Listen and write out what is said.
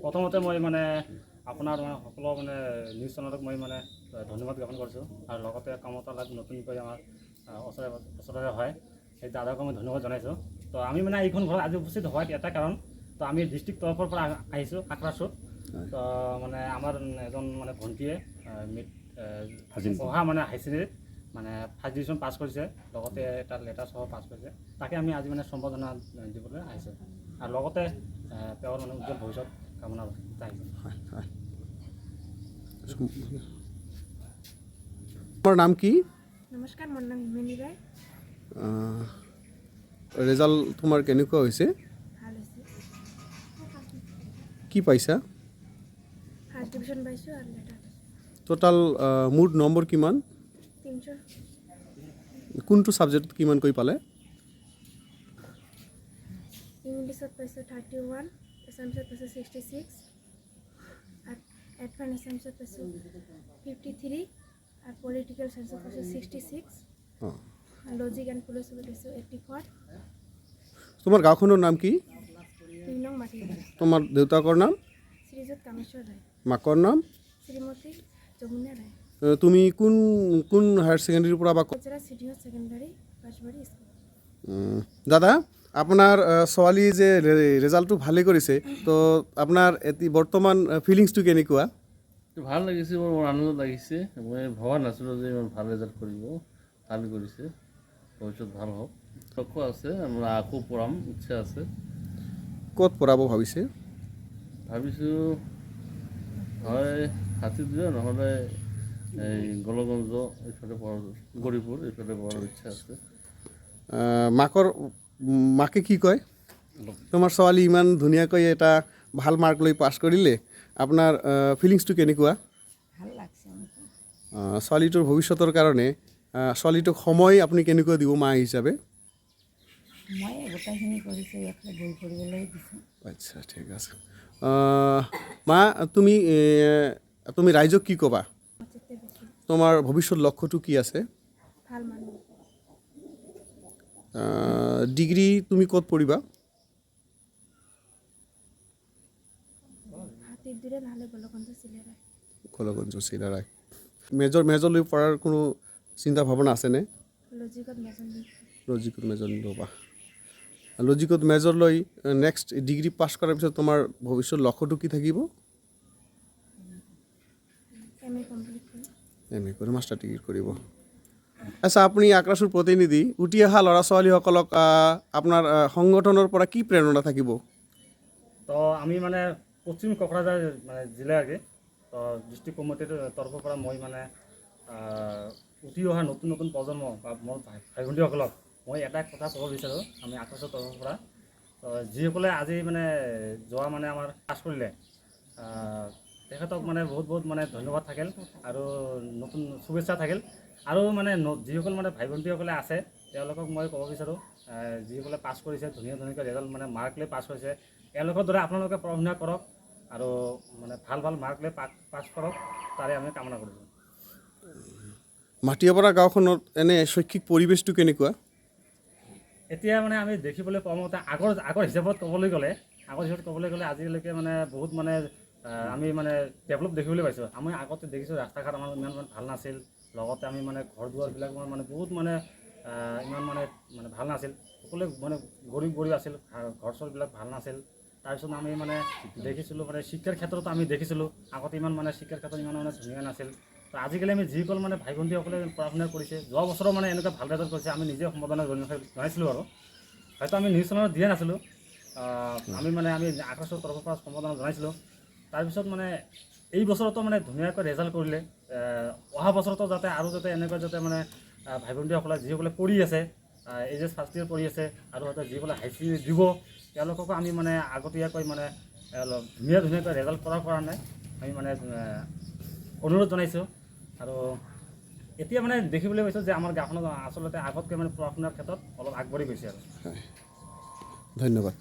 প্ৰথমতে মই মানে আপোনাৰ মানে সকলো মানে নিউজ চেনেলক মই মানে ধন্যবাদ জ্ঞাপন কৰিছোঁ আৰু লগতে কামতা লাইভ নতুনকৈ আমাৰ ওচৰে ওচৰৰে হয়, সেই দাদাকো মই ধন্যবাদ জনাইছোঁ। তো আমি মানে এইখন ঘৰত আজি উপস্থিত হোৱাত এটা কাৰণ, তো আমি ডিষ্ট্ৰিক্ট তৰফৰ পৰা আহিছোঁ আক্ৰাছুত। তো মানে আমাৰ এজন মানে ভণ্টীয়ে অহা মানে হাই ছেকেণ্ডেৰীত মানে ফাৰ্ষ্ট ডিভিশ্যন পাছ কৰিছে, লগতে এটা লেটাৰ সহ পাছ কৰিছে। তাকে আমি আজি মানে সম্বৰ্ধনা দিবলৈ আহিছোঁ আৰু লগতে তেওঁৰ মানে উজ্জ্বল ভৱিষ্যত কামনা আহিছোঁ। হয় হয়। তোমাৰ নাম কি? নমস্কাৰ, মোৰ নাম হিমেনী ৰায়। ৰেজাল্ট তোমাৰ কেনেকুৱা হৈছে? ভাল হৈছে। কি পাইছা? ফাৰ্ষ্ট ডিভিশ্যন পাইছোঁ আৰু লেটাৰ পাইছোঁ। টোটাল মুঠ নম্বৰ কিমান? 300। কোনটো ছাবজেক্টত কিমানকৈ পালে? ইংলিছত পাইছোঁ 31, এছামিছত পাইছোঁ 66 আৰু এডভান্স এছামিছত পাইছোঁ 53 আৰু পলিটিকেল চায়েন্সত পাইছোঁ 66। লজিক এণ্ড ফিলচফিত পাইছোঁ 84। তোমাৰ গাঁওখনৰ নাম কি? 2 নং মাটিপাৰা। তোমাৰ দেউতাকৰ নাম? শ্ৰীযুত কামেশ্বৰ ৰায়। মাকৰ নাম? শ্ৰীমতী যমুনা ৰায়। তুমি কোন কোন হায়াৰ ছেকেণ্ডেৰীৰ পৰা বা কচৰা ছিনিয়ৰ ছেকেণ্ডাৰী বাছবাৰী স্কুল। দাদা, আপোনাৰ ছোৱালী যে ৰেজাল্টটো ভালেই কৰিছে, তো আপোনাৰ এতি বৰ্তমান ফিলিংছটো কেনেকুৱা? ভাল লাগিছে, মোৰ বৰ আনন্দ লাগিছে। মই ভবা নাছিলোঁ যে ইমান ভাল ৰেজাল্ট কৰিব। ভাল কৰিছে, ভৱিষ্যত ভাল হওক। লক্ষ্য আছে, আমরা আকৌ পঢ়াম ইচ্ছা আছে। ক'ত পঢ়াব ভাবিছে? ভাবিছোঁ হয় হাতীদোৰা, নহ'লে এই গোলকগঞ্জ এইফালে পঢ়াৰ, গৌৰীপুৰ এইফালে পঢ়াৰ ইচ্ছা আছে। মাকে কি কয়? তোমাৰ ছোৱালী ইমান ধুনীয়াকৈ এটা ভাল মাৰ্ক লৈ পাছ কৰিলে, আপোনাৰ ফিলিংছটো কেনেকুৱা? ভাল লাগছে মোক। ছোৱালীটোৰ ভৱিষ্যতৰ কাৰণে ছোৱালীটোক সময় আপুনি কেনেকুৱা দিব মা হিচাপে? মই গোটেইখিনি কৰিছোঁ, ইয়াতে বহি পঢ়িবলৈ দিছোঁ। আচ্ছা, ঠিক আছে। মা, তুমি ৰাইজক কি ক'বা? যেতে বেছি। তোমাৰ ভৱিষ্যত লক্ষ্যটো কি আছে? ভাল মানুহ। ডিগ্ৰী তুমি ক'ত পঢ়িবা? হাতীৰ দূৰে, নহ'লে গোলকগঞ্জ চিলাৰায়। কলগঞ্জ চিলাৰায়। মেজৰ লৈ পঢ়াৰ কোনো চিন্তা ভাৱনা আছেনে? লজিকত মেজৰ লৈ। লজিকত মেজৰ ল'বা। লজিকত মেজৰ লৈ নেক্সট ডিগ্ৰী পাছ কৰাৰ পিছত তোমাৰ ভৱিষ্যত লক্ষ্যটো কি থাকিব? এম এ কমপ্লিট কৰিম। এম এ কৰি মাষ্টাৰ ডিগ্ৰী কৰিব। আচ্ছা, আপুনি আক্ৰাছুৰ প্ৰতিনিধি, উঠি অহা ল'ৰা ছোৱালীসকলক আপোনাৰ সংগঠনৰ পৰা কি প্ৰেৰণা থাকিব? তো আমি মানে পশ্চিম কোকৰাঝাৰ মানে জিলা আৰু তো ডিষ্ট্ৰিক্ট কমিটিৰ তৰফৰ পৰা মই মানে উঠি অহা নতুন নতুন প্ৰজন্ম বা মোৰ ভাই ভাই ভণ্টীসকলক মই এটা কথা ক'ব বিচাৰোঁ। আমি আক্ৰাছুৰ তৰফৰ পৰা, তো যিসকলে আজি মানে যোৱা মানে আমাৰ পাছ কৰিলে, তেখেতক মানে বহুত বহুত মানে ধন্যবাদ থাকিল আৰু নতুন শুভেচ্ছা থাকিল। আৰু মানে যিসকল মানে ভাই ভণ্টীসকলে আছে, তেওঁলোকক মই ক'ব বিচাৰোঁ, যিসকলে পাছ কৰিছে, ধুনীয়া ধুনীয়াকৈ ৰেজাল্ট মানে মাৰ্ক লৈ পাছ কৰিছে, এওঁলোকৰ দৰে আপোনালোকে পঢ়া শুনা কৰক আৰু মানে ভাল ভাল মাৰ্ক লৈ পাছ কৰক, তাৰে আমি কামনা কৰিছোঁ। মাটিয়াপাৰা গাঁওখনত এনে শৈক্ষিক পৰিৱেশটো কেনেকুৱা? এতিয়া মানে আমি দেখিবলৈ পোৱা মতে আগৰ হিচাপত ক'বলৈ গ'লে, আজিলৈকে মানে বহুত মানে আমি মানে ডেভেলপ দেখিবলৈ পাইছোঁ। আমি আগতে দেখিছোঁ ৰাস্তা ঘাট আমাৰ ইমান মানে ভাল নাছিল, লগতে আমি মানে ঘৰ দুৱাৰবিলাক মানে বহুত মানে ইমান মানে মানে ভাল নাছিল। সকলোৱে মানে গৰীব গৰীব আছিল, ঘৰ চৰবিলাক ভাল নাছিল। তাৰপিছত আমি মানে দেখিছিলোঁ মানে শিক্ষাৰ ক্ষেত্ৰতো আমি দেখিছিলোঁ আগতে ইমান মানে শিক্ষাৰ ক্ষেত্ৰত ইমান মানে ধুনীয়া নাছিল। তো আজিকালি আমি যিসকল মানে ভাই ভণ্টীসকলে পঢ়া শুনা কৰিছে, যোৱা বছৰো মানে এনেকুৱা ভাল ৰেজাল্ট কৰিছে, আমি নিজে সম্বোধনা জনাইছিলোঁ আৰু হয়তো আমি নিউজ চেনেলত দিয়া নাছিলোঁ, আমি মানে আমি আকাশৰ তৰফৰ পৰা সম্বোধনা জনাইছিলোঁ। তাৰপিছত মানে এই বছৰতো মানে ধুনীয়াকৈ ৰেজাল্ট কৰিলে, অহা বছৰতো যাতে আৰু যাতে এনেকুৱা যাতে মানে ভাই ভণ্টীসকলে যিসকলে পঢ়ি আছে, এইচ এছ ফাৰ্ষ্ট ইয়েৰ পঢ়ি আছে আৰু হয়তো যিসকলে হাই ছেকেণ্ডেৰী দিব, তেওঁলোককো আমি মানে আগতীয়াকৈ মানে অলপ ধুনীয়া ধুনীয়াকৈ ৰেজাল্ট কৰাৰ কাৰণে আমি মানে অনুৰোধ জনাইছোঁ। আৰু এতিয়া মানে দেখিবলৈ পাইছোঁ যে আমাৰ গাঁওখনত আচলতে আগতকৈ মানে পঢ়া শুনাৰ ক্ষেত্ৰত অলপ আগবাঢ়ি গৈছে আৰু। ধন্যবাদ।